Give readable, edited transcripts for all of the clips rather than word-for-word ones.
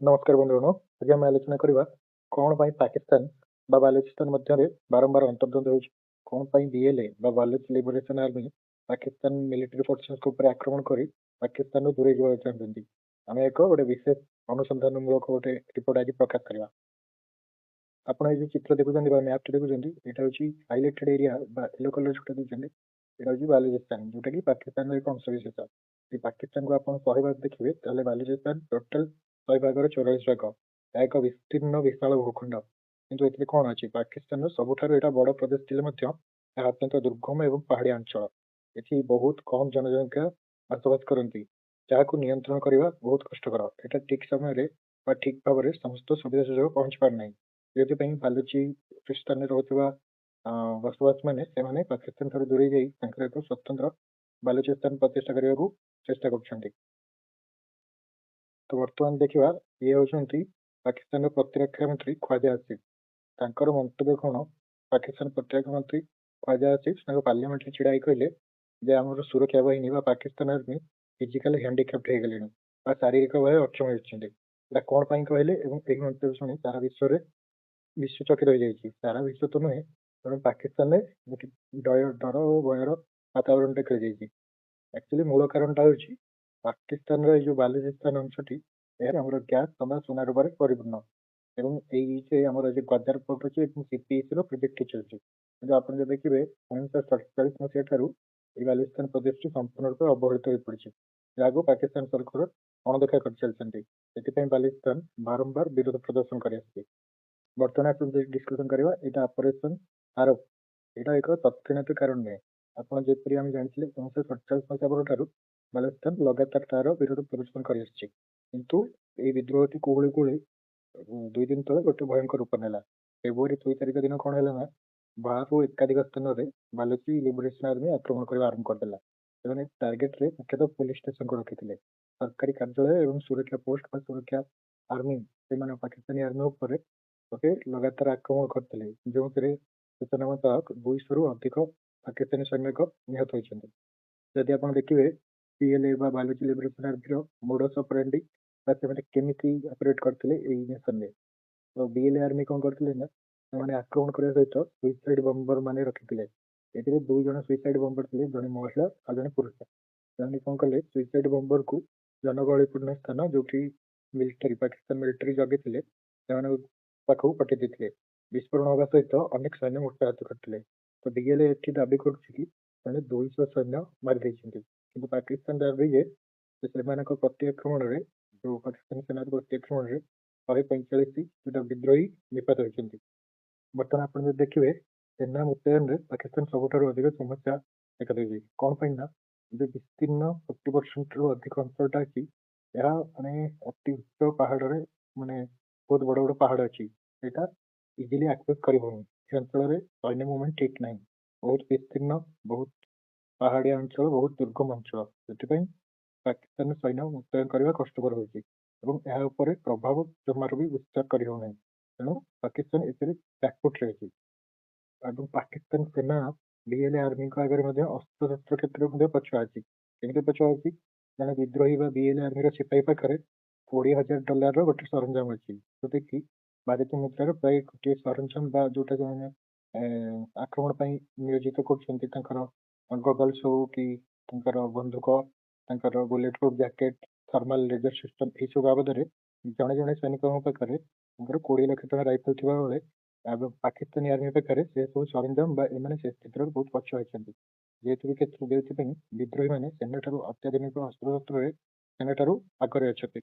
ନମସ୍କାର ବନ୍ଧୁଗଣ, ଆଜି ଆମେ ଆଲୋଚନା କରିବା କ'ଣ ପାଇଁ ପାକିସ୍ତାନ ବା ବାଲୁଚିସ୍ତାନ ମଧ୍ୟରେ ବାରମ୍ବାର ଅନ୍ତର୍ଦ୍ୱନ୍ଦ୍ୱ ହେଉଛି, କ'ଣ ପାଇଁ ବିଏଲ୍ଏ ବା Baluch liberation army Pakistan military ଫୋର୍ସେସଙ୍କ ଉପରେ ଆକ୍ରମଣ କରି ପାକିସ୍ତାନରୁ ଦୂରେଇ ଯିବାକୁ ଚାହୁଁଛନ୍ତି। ଆମେ ଏକ ଗୋଟେ ବିଶେଷ ଅନୁସନ୍ଧାନମୂଳକ ଗୋଟେ ରିପୋର୍ଟ ଆଜି ପ୍ରକାଶ କରିବା। ଆପଣ ଏଇ ଯୋଉ ଚିତ୍ର ଦେଖୁଛନ୍ତି ବା ମ୍ୟାପଟି ଦେଖୁଛନ୍ତି, ଏଇଟା ହେଉଛି ହାଇଲାଇଟେଡ୍ ଏରିଆ ବା ୟେଲୋ କଲର ଯୋଉଟା ଦେଖୁଛନ୍ତି, ଏଇଟା ହେଉଛି ବାଲୁଚିସ୍ତାନ, ଯୋଉଟା କି ପାକିସ୍ତାନର ଏକ ଅଂଶବିଶେଷ। ଯଦି ପାକିସ୍ତାନକୁ ଆପଣ 100 ଭାଗ ଦେଖିବେ, ତାହେଲେ ବାଲୁଚିସ୍ତାନ ଟୋଟାଲ 100 ଭାଗର 44 ଭାଗ। ଏହା ଏକ ବିସ୍ତୀର୍ଣ୍ଣ ବିଶାଳ ଭୂଖଣ୍ଡ। କିନ୍ତୁ ଏଥିରେ କ'ଣ ଅଛି? ପାକିସ୍ତାନର ସବୁଠାରୁ ଏଇଟା ବଡ଼ ପ୍ରଦେଶ ଥିଲେ ମଧ୍ୟ ଏହା ଅତ୍ୟନ୍ତ ଦୁର୍ଗମ ଏବଂ ପାହାଡ଼ିଆ ଅଞ୍ଚଳ। ଏଠି ବହୁତ କମ୍ ଜନସଂଖ୍ୟା ବସବାସ କରନ୍ତି, ଯାହାକୁ ନିୟନ୍ତ୍ରଣ କରିବା ବହୁତ କଷ୍ଟକର। ଏଟା ଠିକ ସମୟରେ ବା ଠିକ ଭାବରେ ସମସ୍ତ ସୁବିଧା ସୁଯୋଗ ପହଞ୍ଚି ପାରୁନାହିଁ। ଯେଉଁଥିପାଇଁ ବାଲୁଚିସ୍ତାନରେ ରହୁଥିବା ବସବାସ ମାନେ ସେମାନେ ପାକିସ୍ତାନ ଠାରୁ ଦୂରେଇ ଯାଇ ତାଙ୍କର ଏକ ସ୍ୱତନ୍ତ୍ର ବାଲୁଚିସ୍ତାନ ପ୍ରତିଷ୍ଠା କରିବାକୁ ଚେଷ୍ଟା କରୁଛନ୍ତି। ତ ବର୍ତ୍ତମାନ ଦେଖିବା, ଇଏ ହେଉଛନ୍ତି ପାକିସ୍ତାନର ପ୍ରତିରକ୍ଷା ମନ୍ତ୍ରୀ ଖ୍ୱାଜା ଆସିଫ। ତାଙ୍କର ମନ୍ତବ୍ୟ କ'ଣ? ପାକିସ୍ତାନ ପ୍ରତିରକ୍ଷା ମନ୍ତ୍ରୀ ଖ୍ୱାଜା ଆସିଫ ତାଙ୍କ ପାର୍ଲାମେଣ୍ଟରେ ଛିଡ଼ା ହେଇ କହିଲେ ଯେ ଆମର ସୁରକ୍ଷା ବାହିନୀ ବା ପାକିସ୍ତାନ ଆର୍ମି ଫିଜିକାଲି ହ୍ୟାଣ୍ଡିକ୍ୟାପ୍ଟ ହେଇଗଲେଣି ବା ଶାରୀରିକ ଭାବେ ଅକ୍ଷମ ହେଉଛନ୍ତି। ଏଇଟା କ'ଣ ପାଇଁ କହିଲେ? ଏବଂ ଏହି ମନ୍ତବ୍ୟ ଶୁଣି ସାରା ବିଶ୍ୱରେ ବିଶ୍ୱ ଚକିତ ହୋଇଯାଇଛି। ସାରା ବିଶ୍ୱ ତ ନୁହେଁ, ତେଣୁ ପାକିସ୍ତାନରେ ଡର ଓ ଭୟର ବାତାବରଣଟା ଖେଳିଯାଇଛି। ଆକ୍ଚୁଆଲି ମୂଳ କାରଣଟା ହେଉଛି ପାକିସ୍ତାନର ଏଇ ଯୋଉ ବାଲୁଚିସ୍ତାନ ଅଂଶଟି, ଏହା ଆମର ଗ୍ୟାସ୍, ତମ୍ବା, ସୁନା ରୂପାରେ ପରିପୂର୍ଣ୍ଣ ଏବଂ ଏଇ ଯେ ଆମର ଯେ ଗ୍ୱାଦର ପୋର୍ଟ ଅଛି ଏବଂ ସିପିଇସି ର ପ୍ରୋଜେକ୍ଟ କିଛି ଅଛି। କିନ୍ତୁ ଆପଣ ଯଦି ଦେଖିବେ, 1947 ମସିହା ଠାରୁ ଏଇ ବାଲୁଚିସ୍ତାନ ପ୍ରଦେଶଟି ସମ୍ପୂର୍ଣ୍ଣ ରୂପେ ଅବହେଳିତ ହୋଇପଡ଼ିଛି, ଯାହାକୁ ପାକିସ୍ତାନ ସରକାର ଅଣଦେଖା କରିଚାଲିଛନ୍ତି। ସେଥିପାଇଁ ବାଲୁଚିସ୍ତାନ ବାରମ୍ବାର ବିରୋଧ ପ୍ରଦର୍ଶନ କରିଆସୁଛି। ବର୍ତ୍ତମାନ ଆପଣ ଯଦି ଡିସ୍କସନ କରିବା, ଏଇଟା ଅପରେସନ ଆରବ, ଏଇଟା ଏକ ତତ୍କ୍ଷଣାତ କାରଣ ନୁହେଁ। ଆପଣ ଯେପରି ଆମେ ଜାଣିଥିଲେ, 1947 ମସିହା ପରଠାରୁ ବାଲୁଚିସ୍ତାନ ଲଗାତାର ତାର ବିରୋଧ ପ୍ରଦର୍ଶନ କରିଆସୁଛି। କିନ୍ତୁ ଏଇ ବିଦ୍ରୋହଟି କୁହୁଳି କୁହୁଳି 2 ଦିନ ତଳେ ଗୋଟେ ଭୟଙ୍କର ରୂପ ନେଲା। ଫେବୃଆରୀ 2 ତାରିଖ ଦିନ କ'ଣ ହେଲା ନା, ବାହାରୁ ଏକାଧିକ ସ୍ଥାନରେ ବାଲୁଚି ଲିବରେସନ ଆର୍ମି ଆକ୍ରମଣ କରିବା ଆରମ୍ଭ କରିଦେଲା। ସେମାନେ ଟାର୍ଗେଟରେ ମୁଖ୍ୟତଃ ପୋଲିସ ଷ୍ଟେସନକୁ ରଖିଥିଲେ। ସରକାରୀ କାର୍ଯ୍ୟାଳୟ ଏବଂ ସୁରକ୍ଷା ପୋଷ୍ଟ ବା ସୁରକ୍ଷା ଆର୍ମି, ସେମାନେ ପାକିସ୍ତାନୀ ଆର୍ମି ଉପରେ ଗୋଟେ ଲଗାତାର ଆକ୍ରମଣ କରିଥିଲେ, ଯେଉଁଥିରେ ସୂଚନା ମୁତାବକ 200ରୁ ଅଧିକ ପାକିସ୍ତାନୀ ସୈନିକ ନିହତ ହୋଇଛନ୍ତି। ଯଦି ଆପଣ ଦେଖିବେ, ପିଏଲଏ ବା ବାଲୁଚି ଲିବରେସନ ଆର୍ମିର ମୋଡସ୍ ଅପରେଣ୍ଡି ବା ସେମାନେ କେମିତି ଅପରେଟ୍ କରିଥିଲେ ଏଇ ମିଶନରେ, ତ ବିଏଲଏ ଆର୍ମି କ'ଣ କରିଥିଲେ ନା, ସେମାନେ ଆକ୍ରମଣ କରିବା ସହିତ ସୁଇସାଇଡ୍ ବମ୍ବର ମାନେ ରଖିଥିଲେ। ଏଥିରେ ଦୁଇ ଜଣ ସୁଇସାଇଡ୍ ବମ୍ବର ଥିଲେ, ଜଣେ ମହିଳା ଆଉ ଜଣେ ପୁରୁଷ। ସେମାନେ କ'ଣ କଲେ? ସୁଇସାଇଡ୍ ବମ୍ବରକୁ ଜନଗହଳିପୂର୍ଣ୍ଣ ସ୍ଥାନ, ଯୋଉଠି ମିଲିଟାରୀ, ପାକିସ୍ତାନ ମିଲିଟାରୀ ଜଗିଥିଲେ, ସେମାନଙ୍କ ପାଖକୁ ପଠେଇ ଦେଇଥିଲେ। ବିସ୍ଫୋରଣ ହେବା ସହିତ ଅନେକ ସୈନ୍ୟ ମୃତାହତ କରିଥିଲେ। ତ ବିଏଲଏ ଏଠି ଦାବି କରୁଛି କି ସେମାନେ 200 ସୈନ୍ୟ ମାରି ଦେଇଛନ୍ତି। କିନ୍ତୁ ପାକିସ୍ତାନ ଦାବି ଯେ ସେମାନଙ୍କ ପ୍ରତି ଆକ୍ରମଣରେ, ଯୋଉ ପାକିସ୍ତାନ ସେନାର ପ୍ରତି ଆକ୍ରମଣରେ 145 ଯୋଉଟା ବିଦ୍ରୋହୀ ନିପାତ ହୋଇଛନ୍ତି। ବର୍ତ୍ତମାନ ଆପଣ ଯଦି ଦେଖିବେ, ସେନା ମୁତୟନରେ ପାକିସ୍ତାନ ସବୁଠାରୁ ଅଧିକ ସମସ୍ୟା ଦେଖାଦେଉଛି। କ'ଣ ପାଇଁ ନା ଯୋଉ ବିସ୍ତୀର୍ଣ୍ଣ 40%ରୁ ଅଧିକ ଅଞ୍ଚଳଟା ଅଛି, ଏହା ମାନେ ଅତି ଉଚ୍ଚ ପାହାଡ଼ରେ, ମାନେ ବହୁତ ବଡ଼ ବଡ଼ ପାହାଡ଼ ଅଛି, ସେଇଟା ଇଜିଲି ଆକ୍ସେସ୍ କରିହେଉନି। ସେ ଅଞ୍ଚଳରେ ସୈନ୍ୟ ମୁଭମେଣ୍ଟ ଠିକ୍ ନାହିଁ। ବହୁତ ବିସ୍ତୀର୍ଣ୍ଣ, ବହୁତ ପାହାଡ଼ିଆ ଅଞ୍ଚଳ, ବହୁତ ଦୁର୍ଗମ ଅଞ୍ଚଳ। ସେଥିପାଇଁ ପାକିସ୍ତାନ ସୈନ୍ୟ ମୁତୟନ କରିବା କଷ୍ଟକର ହେଉଛି ଏବଂ ଏହା ଉପରେ ପ୍ରଭାବ ଜମାରୁ ବି ବିସ୍ତାର କରିହେଉନାହିଁ। ତେଣୁ ପାକିସ୍ତାନ ଏଥିରେ ବ୍ୟାକଫୁଟରେ ଅଛି ଏବଂ ପାକିସ୍ତାନ ସେନା ବିଏଲଏ ଆର୍ମିଙ୍କ ଆଗରେ ମଧ୍ୟ ଅସ୍ତ୍ରଶସ୍ତ୍ର କ୍ଷେତ୍ରରେ ମଧ୍ୟ ପଛୁଆ ଅଛି। କେମିତି ପଛୁଆ ଅଛି? ଜଣେ ବିଦ୍ରୋହୀ ବା ବିଏଲଏ ଆର୍ମିର ସିପାହୀ ପାଖରେ 20,000 ଡଲାରର ଗୋଟେ ସରଞ୍ଜାମ ଅଛି, ଯୋଉଟାକି ଭାରତୀୟ ମୁଦ୍ରାର ପ୍ରାୟ ଗୋଟିଏ ସରଞ୍ଜାମ ବା ଯୋଉଟା ସେମାନେ ଆକ୍ରମଣ ପାଇଁ ନିୟୋଜିତ କରୁଛନ୍ତି, ତାଙ୍କର ଗଗଲ୍ସ ହଉ କି ତାଙ୍କର ବନ୍ଧୁକ, ତାଙ୍କର bullet proof jacket, thermal laser system, ଏଇସବୁ ବାବଦରେ ଜଣେ ଜଣେ ସୈନିକଙ୍କ ପାଖରେ ତାଙ୍କର 20 ଲକ୍ଷ ଟଙ୍କା ରାଇଫଲ ଥିବା ବେଳେ ଏବଂ ପାକିସ୍ତାନୀ ଆର୍ମି ପାଖରେ ସେ ସବୁ ସରଞ୍ଜାମ ବା ଏମାନେ ସେ କ୍ଷେତ୍ରରେ ବହୁତ ପଛୁଆ ଅଛନ୍ତି। ଯେହେତୁ ବି ଯେଉଁଥିପାଇଁ ବିଦ୍ରୋହୀମାନେ ସେନାଠାରୁ ଅତ୍ୟାଧୁନିକ ଅସ୍ତ୍ରଶସ୍ତ୍ରରେ ସେନାଠାରୁ ଆଗରେ ଅଛନ୍ତି।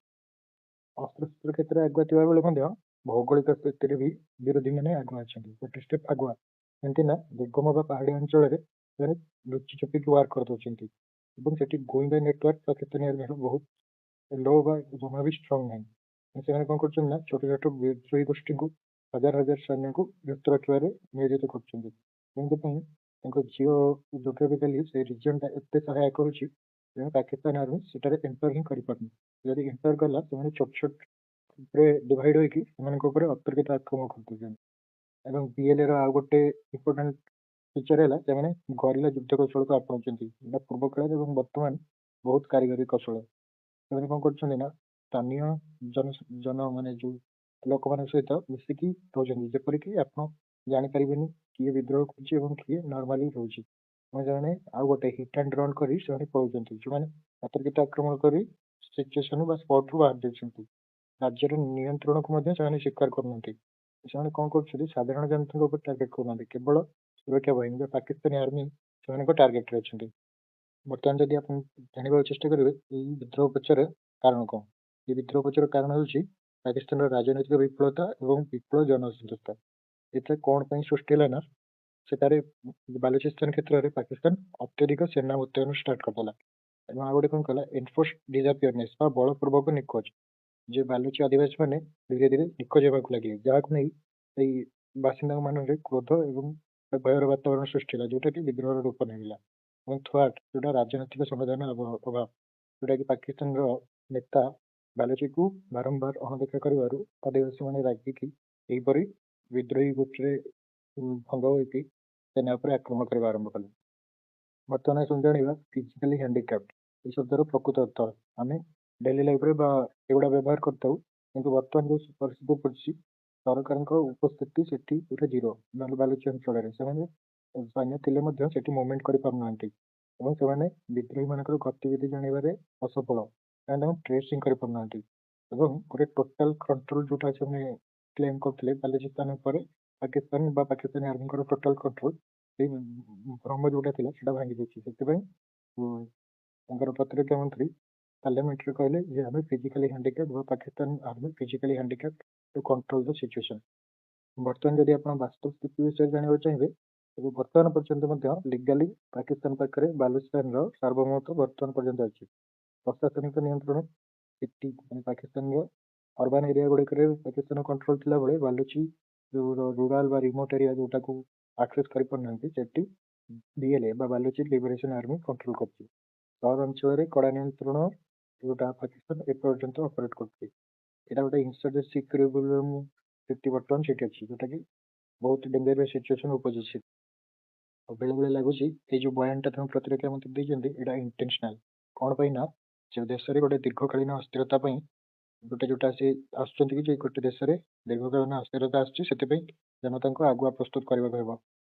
ଅସ୍ତ୍ରଶସ୍ତ୍ର କ୍ଷେତ୍ରରେ ଆଗୁଆ ଥିବା ବେଳେ ମଧ୍ୟ ଭୌଗୋଳିକ ସ୍ଥିତିରେ ବି ବିରୋଧୀମାନେ ଆଗୁଆ ଅଛନ୍ତି, ଗୋଟେ ଷ୍ଟେପ୍ ଆଗୁଆ। ଏମିତି ନା ଦୁର୍ଗମ ବା ପାହାଡ଼ିଆ ଅଞ୍ଚଳରେ ସେମାନେ ଲୁଚି ଛୁପିକି ୱାର୍ କରିଦଉଛନ୍ତି ଏବଂ ସେଠି ଗୋଇନ୍ଦା ନେଟୱାର୍କ ପାକିସ୍ତାନୀ ଆର୍ମିର ବହୁତ ଲୋ ବା ଜମା ବି ଷ୍ଟ୍ରଙ୍ଗ ନାହିଁ। ସେମାନେ କ'ଣ କରୁଛନ୍ତି ନା, ଛୋଟ ଛୋଟ ବିଦ୍ରୋହୀ ଗୋଷ୍ଠୀଙ୍କୁ ହଜାର ହଜାର ସୈନ୍ୟଙ୍କୁ ବ୍ୟସ୍ତ ରଖିବାରେ ନିୟୋଜିତ କରୁଛନ୍ତି। ଯେଉଁଥିପାଇଁ ତାଙ୍କ ଜିଓ ଜୋଗ୍ରାଫିକାଲି ସେ ରିଜିଅନଟା ଏତେ ସହାୟକ ହେଉଛି, ତେଣୁ ପାକିସ୍ତାନ ଆର୍ମି ସେଠାରେ ଏଣ୍ଟର ହିଁ କରିପାରୁନି। ଯଦି ଏଣ୍ଟର କଲା, ସେମାନେ ଛୋଟ ଛୋଟ ଉପରେ ଡିଭାଇଡ୍ ହୋଇକି ସେମାନଙ୍କ ଉପରେ ଅତର୍କିତ ଆକ୍ରମଣ କରିଦେଉଛନ୍ତି। ଏବଂ ବିଏଲଏ ର ଆଉ ଗୋଟେ ଇମ୍ପୋର୍ଟାଣ୍ଟ ଫିଚର ହେଲା, ସେମାନେ ଗରିଲା ଯୁଦ୍ଧ କୌଶଳକୁ ଆପଣାଉଛନ୍ତି। ଏଇଟା ପୂର୍ବ କାଳରେ ଏବଂ ବର୍ତ୍ତମାନ ବହୁତ କାରିଗରୀ କୌଶଳ। ସେମାନେ କ'ଣ କରୁଛନ୍ତି ନା, ସ୍ଥାନୀୟ ଜନ ଜନ ମାନେ ଯୋଉ ଲୋକମାନଙ୍କ ସହିତ ମିଶିକି ରହୁଛନ୍ତି, ଯେପରିକି ଆପଣ ଜାଣିପାରିବେନି କିଏ ବିଦ୍ରୋହ କରୁଛି ଏବଂ କିଏ ନର୍ମାଲି ରହୁଛି। ଏବଂ ସେମାନେ ଆଉ ଗୋଟେ ହିଟ୍ ଆଣ୍ଡ ରନ୍ କରି ସେମାନେ ପଳଉଛନ୍ତି, ଯେଉଁମାନେ ଅତର୍କିତ ଆକ୍ରମଣ କରି ସିଚୁଏସନ ବା ସ୍ପଟରୁ ବାହାରି ଯାଉଛନ୍ତି। ରାଜ୍ୟର ନିୟନ୍ତ୍ରଣକୁ ମଧ୍ୟ ସେମାନେ ସ୍ୱୀକାର କରୁନାହାନ୍ତି। ସେମାନେ କଣ କରୁଛନ୍ତି? ସାଧାରଣ ଜନତାଙ୍କ ଉପରେ ଟାର୍ଗେଟ କରୁନାହାନ୍ତି, କେବଳ ସୁରକ୍ଷା ବାହିନୀ ବା ପାକିସ୍ତାନୀ ଆର୍ମି ସେମାନଙ୍କ ଟାର୍ଗେଟରେ ଅଛନ୍ତି। ବର୍ତ୍ତମାନ ଯଦି ଆପଣ ଜାଣିବାକୁ ଚେଷ୍ଟା କରିବେ ଏଇ ବିଦ୍ରୋହ ପଛରେ କାରଣ କଣ, ଏ ବିଦ୍ରୋହ ପଛର କାରଣ ହେଉଛି ପାକିସ୍ତାନର ରାଜନୈତିକ ବିଫଳତା ଏବଂ ବିପୁଳ ଜନ ଅସନ୍ତୋଷ। ଏଥିରେ କଣ ପାଇଁ ସୃଷ୍ଟି ହେଲା ନା, ସେଠାରେ ବାଲୁଚିସ୍ତାନ କ୍ଷେତ୍ରରେ ପାକିସ୍ତାନ ଅତ୍ୟଧିକ ସେନା ମୁତୟନ ଷ୍ଟାର୍ଟ କରିଦେଲା ଏବଂ ଆଉ ଗୋଟେ କଣ କଲା, ଏନଫୋର୍ସ ଡିଜାପିୟରନେସ୍ ବା ବଳପୂର୍ବକ ନିଖୋଜ, ଯେ ବାଲୁଚି ଆଦିବାସୀ ମାନେ ଧୀରେ ଧୀରେ ନିଖୋଜ ହେବାକୁ ଲାଗିଲେ, ଯାହାକୁ ନେଇ ଏଇ ବାସିନ୍ଦାଙ୍କ ମନରେ କ୍ରୋଧ ଏବଂ ଭୟର ବାତାବରଣ ସୃଷ୍ଟି ହେଲା, ଯୋଉଟା କି ବିଦ୍ରୋହର ରୂପ ନେଇଗଲା। ଏବଂ ଥ୍ୱାର୍ଟ, ଯୋଉଟା ରାଜନୈତିକ ସମାଧାନ ଅଭାବ, ଯୋଉଟା କି ପାକିସ୍ତାନର ନେତା ବାଲୁଚିକୁ ବାରମ୍ବାର ଅଣଦେଖା କରିବାରୁ ଆଦିବାସୀ ମାନେ ରାଗିକି ଏହିପରି ବିଦ୍ରୋହୀ ଗୋଷ୍ଠୀରେ ଭଙ୍ଗ ହୋଇକି ସେନା ଉପରେ ଆକ୍ରମଣ କରିବା ଆରମ୍ଭ କଲେ। ବର୍ତ୍ତମାନ ଆସନ୍ତୁ ଜାଣିବା ଫିଜିକାଲି ହ୍ୟାଣ୍ଡିକ୍ୟାପ୍ଟ ଏଇ ଶବ୍ଦର ପ୍ରକୃତ ଅର୍ଥ। ଆମେ ଡେଲି ଲାଇଫରେ ବା ଏଗୁଡ଼ା ବ୍ୟବହାର କରିଥାଉ, କିନ୍ତୁ ବର୍ତ୍ତମାନ ଯୋଉ ପରିସ୍ଥିତି ପଡିଛି, ସରକାରଙ୍କ ଉପସ୍ଥିତି ସେଠି ପୁରା ଜିରୋ। ନହେଲେ ବାଲୁଚି ଅଞ୍ଚଳରେ ସେମାନେ ସୈନ୍ୟ ଥିଲେ ମଧ୍ୟ ସେଠି ମୁଭମେଣ୍ଟ କରିପାରୁନାହାନ୍ତି ଏବଂ ସେମାନେ ବିଦ୍ରୋହୀ ମାନଙ୍କର ଗତିବିଧି ଜାଣିବାରେ ଅସଫଳ, କାରଣ ତାଙ୍କୁ ଟ୍ରେସିଂ କରିପାରୁନାହାନ୍ତି। ଏବଂ ଗୋଟେ ଟୋଟାଲ କଣ୍ଟ୍ରୋଲ ଯୋଉଟା ସେମାନେ କ୍ଲେମ କରୁଥିଲେ ବାଲୁଚିସ୍ତାନ ଉପରେ, ପାକିସ୍ତାନ ବା ପାକିସ୍ତାନୀ ଆର୍ମିଙ୍କର ଟୋଟାଲ କଣ୍ଟ୍ରୋଲ, ସେଇ ଭ୍ରମ ଯୋଉଟା ଥିଲା ସେଟା ଭାଙ୍ଗି ଯାଇଛି। ସେଥିପାଇଁ ତାଙ୍କର ପ୍ରତିରକ୍ଷା ମନ୍ତ୍ରୀ ପାର୍ଲାମେଣ୍ଟରେ କହିଲେ ଯେ ଆମେ ଫିଜିକାଲି ହ୍ୟାଣ୍ଡିକ୍ୟାପ୍ଟ ବା Pakistan army physically handicap to control the situation. ବର୍ତ୍ତମାନ ଯଦି ଆପଣ ବାସ୍ତବ ସ୍ଥିତି ବିଷୟରେ ଜାଣିବାକୁ ଚାହିଁବେ, ତେବେ ବର୍ତ୍ତମାନ ପର୍ଯ୍ୟନ୍ତ ମଧ୍ୟ ଲିଗାଲି ପାକିସ୍ତାନ ପାଖରେ ବାଲୁଚିସ୍ତାନର ସାର୍ବଭୌମତ୍ୱ ବର୍ତ୍ତମାନ ପର୍ଯ୍ୟନ୍ତ ଅଛି। ପ୍ରଶାସନିକ ନିୟନ୍ତ୍ରଣ ସିଟି ମାନେ ପାକିସ୍ତାନର ଅର୍ବାନ ଏରିଆ ଗୁଡ଼ିକରେ ପାକିସ୍ତାନ କଣ୍ଟ୍ରୋଲ ଥିଲାବେଳେ, ବାଲୁଚି ଯୋଉ ରୁରାଲ ବା ରିମୋଟ ଏରିଆ ଯୋଉଟାକୁ ଆକ୍ସେସ କରିପାରୁନାହାନ୍ତି, ସେଠି ବିଏଲଏ ବା ବାଲୁଚି ଲିବରେସନ ଆର୍ମି କଣ୍ଟ୍ରୋଲ କରୁଛି। ସହରାଞ୍ଚଳରେ କଡ଼ା ନିୟନ୍ତ୍ରଣ ଯୋଉଟା ପାକିସ୍ତାନ ଏପର୍ଯ୍ୟନ୍ତ ଅପରେଟ କରୁଛି। ଏଇଟା ଗୋଟେ ଇନସର୍ଜେନ୍ସି ଇକ୍ୱିଲିବ୍ରିୟମ ସ୍ଥିତି ବର୍ତ୍ତମାନ ସେଠି ଅଛି, ଯୋଉଟା କି ବହୁତ ଡେଞ୍ଜରିୟସ ସିଚୁଏସନ ଉପୁଜୁଛି। ଆଉ ବେଳେ ବେଳେ ଲାଗୁଛି ଏଇ ଯୋଉ ବୟାନଟା ତାଙ୍କ ପ୍ରତିରକ୍ଷା ମନ୍ତ୍ରୀ ଦେଇଛନ୍ତି ଏଇଟା ଇଣ୍ଟେନସନାଲ। କଣ ପାଇଁ ନା, ସେ ଦେଶରେ ଗୋଟେ ଦୀର୍ଘକାଳୀନ ଅସ୍ଥିରତା ପାଇଁ ଗୋଟେ ଯୋଉଟା ସେ ଆସୁଛନ୍ତି କି ଯେ ଗୋଟେ ଦେଶରେ ଦୀର୍ଘକାଳୀନ ଅସ୍ଥିରତା ଆସୁଛି, ସେଥିପାଇଁ ଜନତାଙ୍କୁ ଆଗୁଆ ପ୍ରସ୍ତୁତ କରିବାକୁ ହେବ।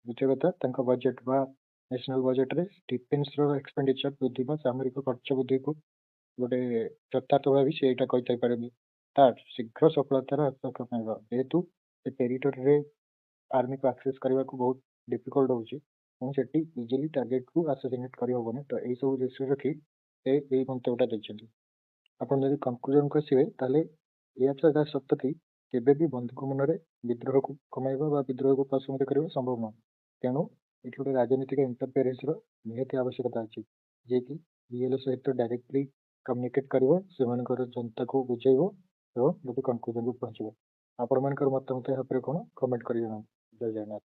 ଦ୍ୱିତୀୟ କଥା, ତାଙ୍କ ବଜେଟ ବା ନ୍ୟାସନାଲ ବଜେଟରେ ଡିଫେନ୍ସର ଏକ୍ସପେଣ୍ଡିଚର ବୃଦ୍ଧି ବା ସାମରିକ ଖର୍ଚ୍ଚ ବୃଦ୍ଧିକୁ ଗୋଟେ ଯଥାର୍ଥ ଭାବି ସେ ଏଇଟା କହିଥାଇ ପାରନ୍ତି। ଥାର୍ଡ, ଶୀଘ୍ର ସଫଳତାର ଆଶା ପାଇବା, ଯେହେତୁ ସେ ଟେରିଟୋରିରେ ଆର୍ମିକୁ ଆକ୍ସେସ କରିବାକୁ ବହୁତ ଡିଫିକଲ୍ଟ ହଉଛି ଏବଂ ସେଠି ଇଜିଲି ଟାର୍ଗେଟକୁ ଆସାସିନେଟ୍ କରିହବନି, ତ ଏଇ ସବୁ ଦୃଷ୍ଟିରେ ରଖି ସେ ଏଇ ମନ୍ତବ୍ୟଟା ଦେଇଛନ୍ତି। ଆପଣ ଯଦି କନକ୍ଲୁଜନକୁ ଆସିବେ, ତାହେଲେ ଏହା ତ ସତ କି କେବେ ବି ବନ୍ଧୁକ ମୁନରେ ବିଦ୍ରୋହକୁ କମାଇବା ବା ବିଦ୍ରୋହକୁ ପ୍ରଶମିତ କରିବା ସମ୍ଭବ ନୁହଁ। ତେଣୁ ଏଠି ଗୋଟେ ରାଜନୈତିକ ଇଣ୍ଟରଫିୟରେନ୍ସର ନିହାତି ଆବଶ୍ୟକତା ଅଛି, ଯିଏକି ବିଏଲଏ ସହିତ ଡାଇରେକ୍ଟଲି କମ୍ୟୁନିକେଟ କରିବ, ସେମାନଙ୍କର ଜନତାକୁ ବୁଝେଇବ ଏବଂ ଗୋଟେ କନକ୍ଲୁଜନକୁ ପହଞ୍ଚିବ। ଆପଣମାନଙ୍କର ମତାମତ ଏହା ଉପରେ କଣ, କମେଣ୍ଟ କରି ଜଣାନ୍ତୁ। ଜୟ ଜଗନ୍ନାଥ।